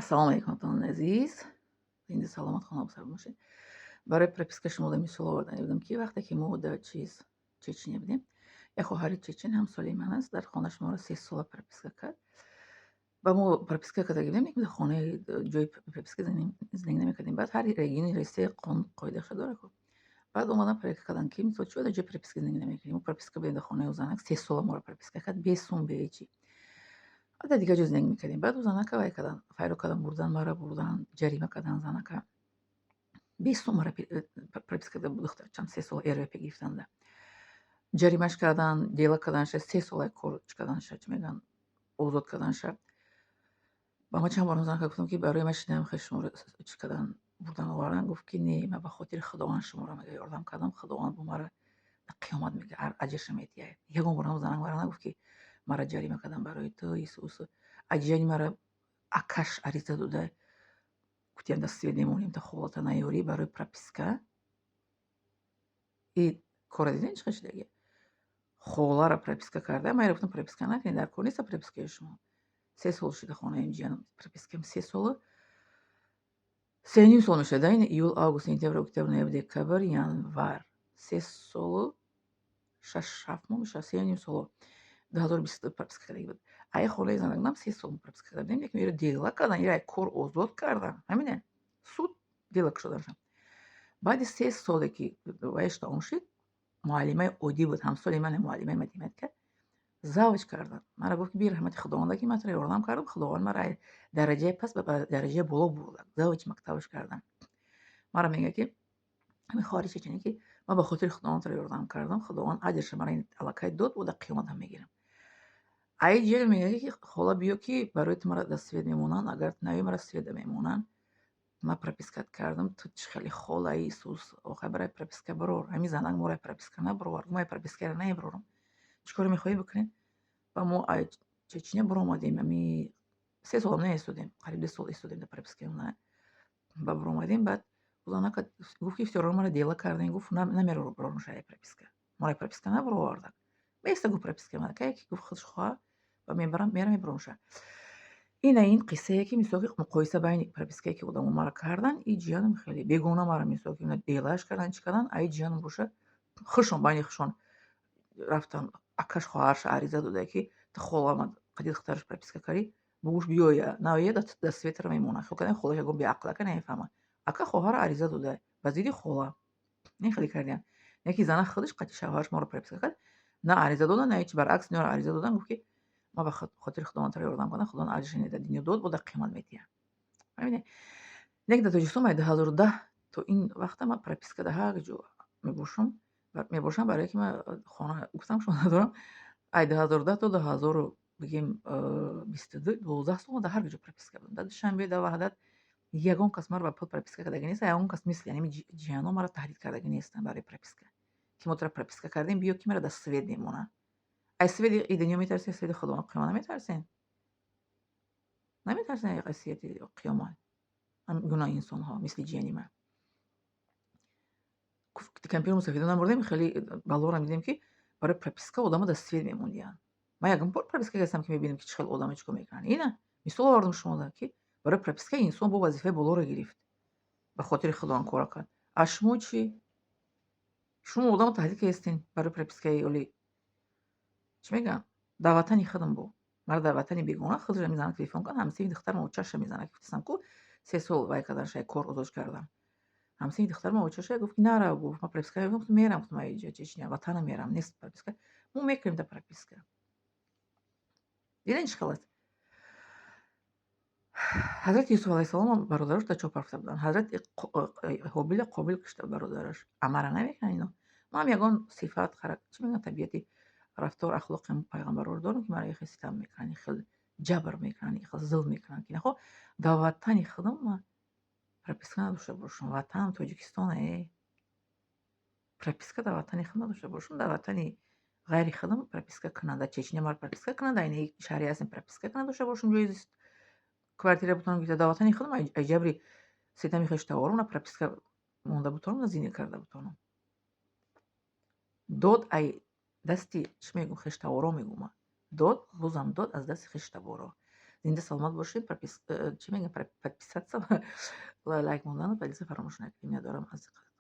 Ассалому алайкум, ҳамватанони азиз. Зинда, саломат, хонобод бошед. Барои прописка шумо мисол овардани будам, ки вақте ки мо дар чиз Чечня будем, як хоҳари чечен, ҳамсолаи ман аст, дар хонааш моро 3 сола прописка кард. Ба мо прописка карда будем, дар хонаи ҷои прописка зиндагӣ намекардем. Баъд ҳар региони Россия қонун қоидаша дорад. Баъд омадан, проверка карданд, ки мисол чӣ дар ҷои прописка зиндагӣ намекунем. Мо прописка будем дар хонаи ӯ занак, 3 сола моро прописка кард, бе сум, бе ҳечи. Дар дигар ҷо зиндагӣ мекардем. Баъд ӯ занака вай кардан, файро кардан, бурдан, маро бурдан, ҷарима кардан занака. Бе сум маро прописка карда буд духтарчам, 3 сола РВП гирифтанда. Ҷаримаш кардан, дела карданша, 3 сола кор чӣ карданша, чӣ мегӯянд, озод карданша. Ба ман чанд бор занака гуфтам, ки барои ман шинам, хел шуморо чӣ кардан, бурдан, овардан. Гуфт, ки не, ман ба хотири Худованд шуморо, мега, ёрдам кардам, Худованд бо мара дар қиёмат, мега, аҷрша медиҳад. Ягон бор ҳам занак мара нагуфт, ки мара ҷарима кардан барои ту, ису усу. Аҷияни мара акаш ариза дода, гуфтиям, дар свет мемонем, та холата наёрӣ барои прописка. И кора дидем, чӣ хел шудагия. Холара прописка карда, ман гуфтам, прописка накунед, дар кор неста пропискаи шумо. 3 сол шуда хонаи ҷиянам пропискам, 3 сола. 3,5 сол мешавад, ин июл, август, сентябр, октябр, ноябр, декабр, январ. 3 солу 6-7 моҳ мешавад, 3,5 соло. 2022 прописка кардаги буд. Ай хонаи занакнам 3 сол прописка карда будем, лекин иро дела кардан, иро кор озод кардан. Ҳамине суд дела кушоданша. Баъди 3 соле ки вайш тамом шуд, муаллимаи оддӣ буд, ҳамсоли ман, муаллимаи математика, завуч кардан. Мара гуфт, ки би раҳмати Худованда, ки ман туро ёрдам кардам, Худованд мара дараҷаи паст ба дараҷаи боло бурда, завучи мактабаш кардан. Мара мегӯяд, ки ҳамин хоҳари чечене, ки ман ба хотири Худованд туро ёрдам кардам, Худованд аҷрша мара аллакай дод, бо дар қиёмат ҳам мегирам. Ай ҷиҳат мегӯяд, ки хола, биё, ки барои ту мара дар свет мемонанд, агар наёи, мара света мемонанд. Ман пропискат кардам, ту чӣ хеле холаи Исус, охай барои прописка барор. Ҳамин занак моро прописка набаровард, ман пропискаро намебарорам. Чӣ коре мехоҳӣ, бикунед? Ба мо Чечня баромадем, ами 3 солам наистодем, қариб 2 сол истодем дар пропискаи она. Ба баромадем, баъд занака гуфт, ки всё равно мара дела кардем, гуфт, намебарорам шаи прописка. Мора прописка набароварда. Беста, гуфт, прописка мана кае ки, гуфт, худш хоҳа ба мебарам, мерам, мебаромша. Ина ин қиссае, ки мисол ки муқоиса байни пропискае, ки одамо мара кардан, и ҷиянам хеле бегона мара, мисол ки делааш кардан, чӣ кардан, аи ҷиянам боша, худшон байни худшон рафтан, акаш хоҳарша ариза дода, ки ту холама қади духтараш прописка кардӣ, бугӯш биёя, наоя, дар светра мемонад. Хел кардем, холаш ягон беақлака намефаҳмад. Ака хоҳара ариза дода ба зидди хола. Ин хеле кардиям. Яки зана худаш қати шавҳараш моро прописка кард, на ариза додан, на ҳечи, баръакс инора ариза додан, гуфт, ки ман ба хотири Худованд туро ёрдам кардам, Худованд аҷрша дар дунё дод, бо дар қиёмат медиҳад. Фаҳмидед? Лекин дар Тоҷикистон ман 2010 то ин вақта ман прописка дар ҳар ҷо мебошам, барое ки ман хона, гуфтам, шумо надорам. Ай 2010 то дуҳазору бигем 22, 12 сол ман дар ҳар ҷо прописка будам. Дар Душанбе, дар Ваҳдат ягон кас маро ба пул прописка кардагӣ нест, ягон кас мисли ҳамин ҷиянҳо маро таҳдид кардагӣ нестанд барои прописка. Ки мо туро прописка кардем, биё, ки маро дар свет мемонанд. Аз свети и дунё метарсед, свети Худованд қиёмат наметарсед? Наметарсед аз свети қиёмат? Гуноҳи инсонҳо мисли ҷияни ман. Кампиру мусафидо набурдем, хеле баллоро дидем, ки барои прописка одамо дар свет мемондиянд. Ман ягон бор прописка гирифтам, ки мебинам, ки чӣ хел одамо чӣ кор мекунанд. Ина мисол овардам шумода, ки барои прописка инсон бо вазифаи болоро гирифт. Ба хотири Худованд кора кард. А шумо чӣ? Шумо одамо таҳдид кардастен барои пропискаи оли, чӣ мегӯям? Дар ватани худам бо. Мара дар ватани бегона худаш мезанад, телефон кард, ҳамсини духтарам очаша мезанад, ки гуфтастам, ку 3 сол вай кардан, шай кор озод кардан. Ҳамсини духтарам очаша гуфт, ки нарав, гуфт, ман прописка гуфтам, мерам, гуфтам, иҷа Чечня, ватанам мерам, нест прописка. Мо мекунем дар прописка. Дидем, чӣ хел аст? Ҳазрати Юсуф алайҳиссалом бародарош дар чоҳ партофта буданд. Ҳазрати Ҳобила Қобил кушта бародараш. Амара намекунанд ино. Ман ягон сифат, чӣ мегӯянд, табиати, рафтор, ахлоқи пайғамбарро дорам, ки маро ихел ситам мекунанд, ихел ҷабр мекунанд, ихел зулм мекунанд, ки нахо дар ватани худам ман прописка надошта бошам. Ватанам Тоҷикистон, э. Прописка дар ватани худ надошта бошам, дар ватани ғайри худам прописка кунанд. Дар Чечня маро прописка кунанд, дар ин шаҳри ҳастем, прописка надошта бошам, ҷои квартира бутонам гирифта. Дар ватани худам ай ҷабри ситами хештаворам на прописка монда бутонам, на зиндагӣ карда бутонам. Дод ай дасти, чӣ мегӯм, хештаворо мегӯм ман. Дод, бозам дод аз дасти хештаворо. Зинда саломат бошед. Чӣ мегӯям, подписаться, лайк мондану поделиться фаромӯш накунед. Миннатдорам аз диққататон.